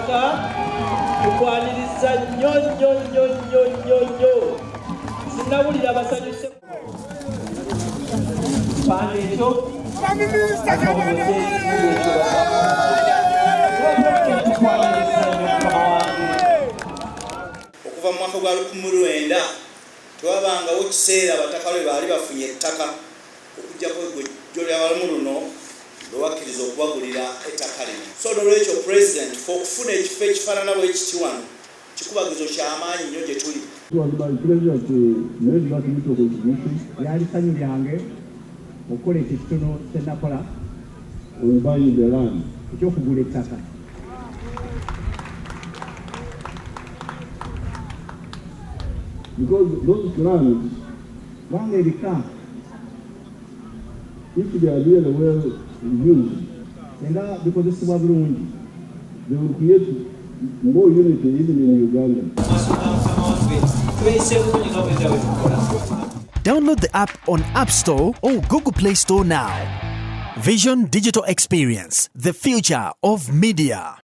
Masaka, tukwaniriza nnyo nnyo nnyo nnyo nnyo nnyo. Sinawulira basanyuse kipande ekyo. Tukwaniriza nnyo, mukama wange. Okuva mu mwaka gwa 1900 tewabangawo kiseera abataka lwe baali bafunye ettaka, okuggyako gwejjo lyabalamu luno lwe wakkiriza okubagulira ettaka lino. So nolwekyo, President, fe okufuna ekifo ekifaanana bwe kiti wano kikubagizo kyamaanyi nnyo gye tuli. It was my pleasure to make that little contribution Lyali ssanyu lyange okukola ekyo ekitono kye nakola on buying the land. Ekyokugula ettaka. Because those clans, Kubanga ebika, if they are really well used, singa bikozesebwa bulungi, they will create more unity even in Uganda. Maaso ga mukama waffe tweyise bulungi nga bweza bwe tukola. Download the app on App Store or Google Play Store now. Vision Digital Experience, the future of media.